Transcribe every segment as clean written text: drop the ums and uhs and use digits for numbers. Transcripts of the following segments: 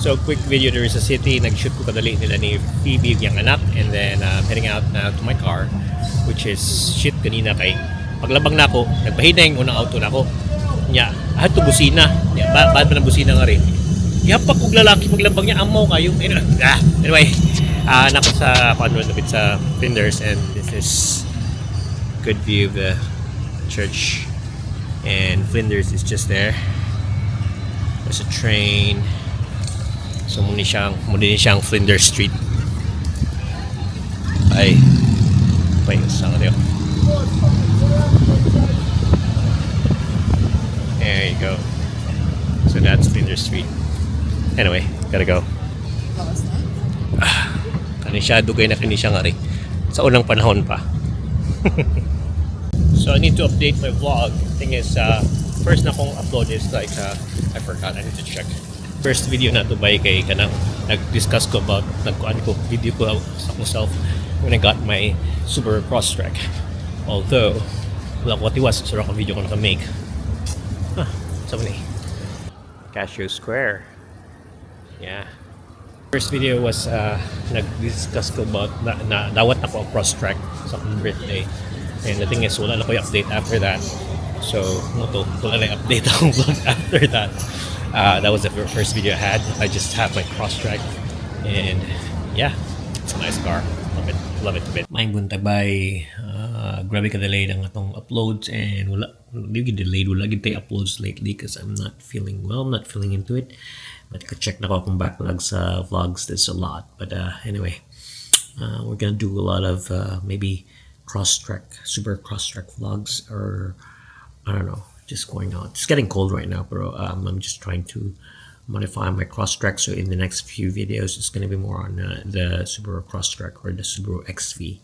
So quick video there sa city. Nag-shoot ko kadali nila ni Phoebe yung anak and then heading out now to my car, which is shit kanina kay paglabang nako, nagpahina yung unang auto nako. Nya, I had to busina. Nya, ba bad pa na busina nga rin. Gihapak kog lalaki paglabang niya, amaw kayo. Anyway, anyway, nako sa kuan lapit sa Flinders, and this is good view of the church, and Flinders is just there. There's a train. So muni siyang Flinders Street. Ay. Wait, saan ka? There you go. So that's Flinders Street. Anyway, gotta go. Ah, kani siya, dugay na kini siya nga rin. Sa unang panahon pa. So I need to update my vlog. Thing is, first na kong upload is like, I forgot, I need to check. First video na to by kay kanang nag-discuss ko about, nagkuan ko, video ko sa akong self when I got my Subaru Crosstrek. Although, wala ko tiwas, so ako video ko naka-make. Ah, sa ni? Casio Square. Yeah. First video was nag-discuss ko about na dawat ako ang Crosstrek sa akong birthday. And the thing is, wala na ko yung update after that. So, mo to, wala na yung update akong vlog after that. That was the first video I had. I just have my Crosstrek. And yeah, it's a nice car. Love it. Love it a bit. Maayong buntag bay, grabe ka delayed ang atong uploads and wala, di gyud delayed, wala gyud tay uploads lately because I'm not feeling well, I'm not feeling into it. But ka-check na ko akong backlog sa vlogs, there's a lot. But anyway, we're gonna do a lot of maybe Crosstrek, super Crosstrek vlogs, or I don't know, just going out. It's getting cold right now, but I'm just trying to modify my Crosstrek. So in the next few videos, it's gonna be more on the Subaru Crosstrek or the Subaru XV.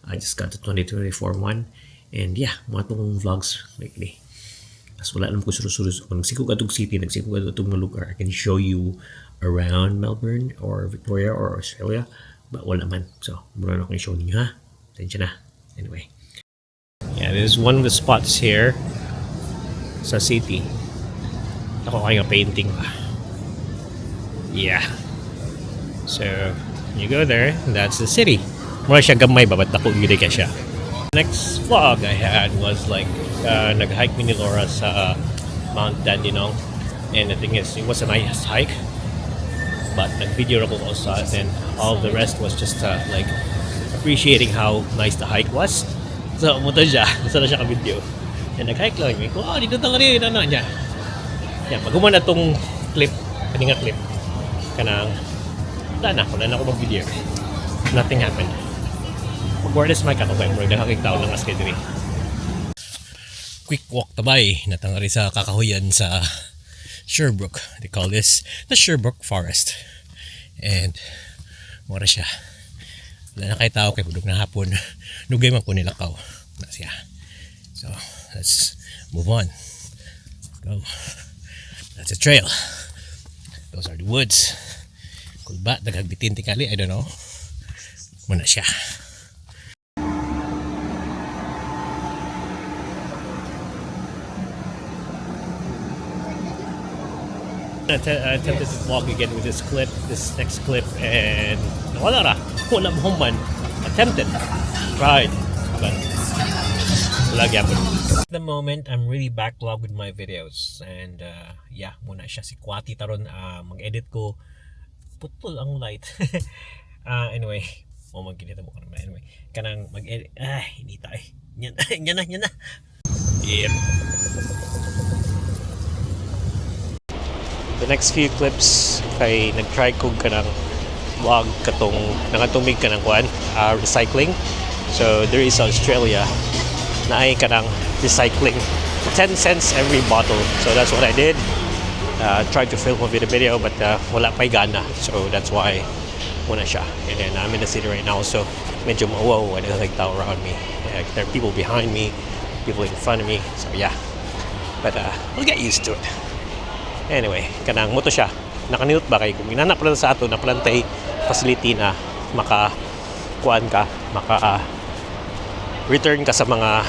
I just got the 2024 one, and yeah, mga tong vlogs lately. As wala naman ko suro-suro. Kung nagsiko ka city, nagsiko ka itong lugar, I can show you around Melbourne or Victoria or Australia. But wala man. So, mura na akong i-show ninyo ha. Pasensya na. Anyway. Yeah, this is one of the spots here sa city. Ako kayo painting pa. Yeah. So, you go there, that's the city. Mura siya gamay ba, but dako gyud ka siya. Next vlog I had was like, nag-hike mi ni Laura sa Mount Dandenong. And the thing is, it was a nice hike. But nag-video ako ko sa and all the rest was just like appreciating how nice the hike was. So, muto siya. Gusto na siya ka-video. And nag-hike lang. Ko, oh, dito ta rin. Ano niya. Yeah, pag na tong clip, kani nga clip, kanang, wala na ako mag-video. Nothing happened. Mag-wireless mic ako ba, murag nakakig tao lang as kay diri. Quick walk tabay, natangari sa kakahuyan sa Sherbrooke. They call this the Sherbrooke Forest. And mura siya. Wala na kay tao kay budok na hapon. Dugay man ko nilakaw. Na siya. So, let's move on. Go. That's a trail. Those are the woods. Kulba, daghang bitin tingali, I don't know. Muna siya. I attempted to vlog again with this clip, this next clip, and wala ra. Wala mo man. Attempted. Tried. But wala gyapon. At the moment, I'm really backlogged with my videos. And yeah, muna siya si Kwati taron mag-edit ko. Putol ang light. Anyway, mo man kinita mo naman. Anyway, kanang mag-edit. Ay, hindi tayo. Yan, yan na, yan na. Yep. The next few clips kay nag-try ko kanang vlog katong nangatumig kanang kuan recycling. So there is Australia na ay kanang recycling 10 cents every bottle. So that's what I did. Tried to film a bit of video, but wala pa'y gana. So that's why muna siya. And I'm in the city right now, so medyo mauwaw and like tao around me. Like, there are people behind me, people in front of me. So yeah. But we'll get used to it. Anyway, kanang moto siya. Nakanindot ba kay kung inana pala sa ato na plantay facility na maka kuan ka, maka return ka sa mga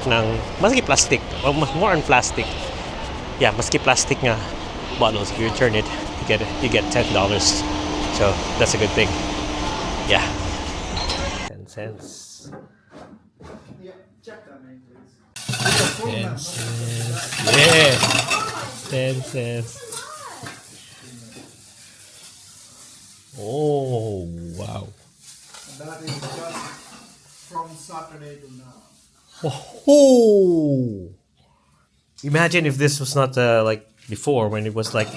ng maski plastic or more on plastic. Yeah, maski plastic nga bottles, you return it, it You get $10. So that's a good thing. Yeah. 10 cents. Yeah, check that name, please. 10 cents. Yeah. 10 cents. Oh wow. And that is just from Saturday to now. Oh! Imagine if this was not like before, when it was like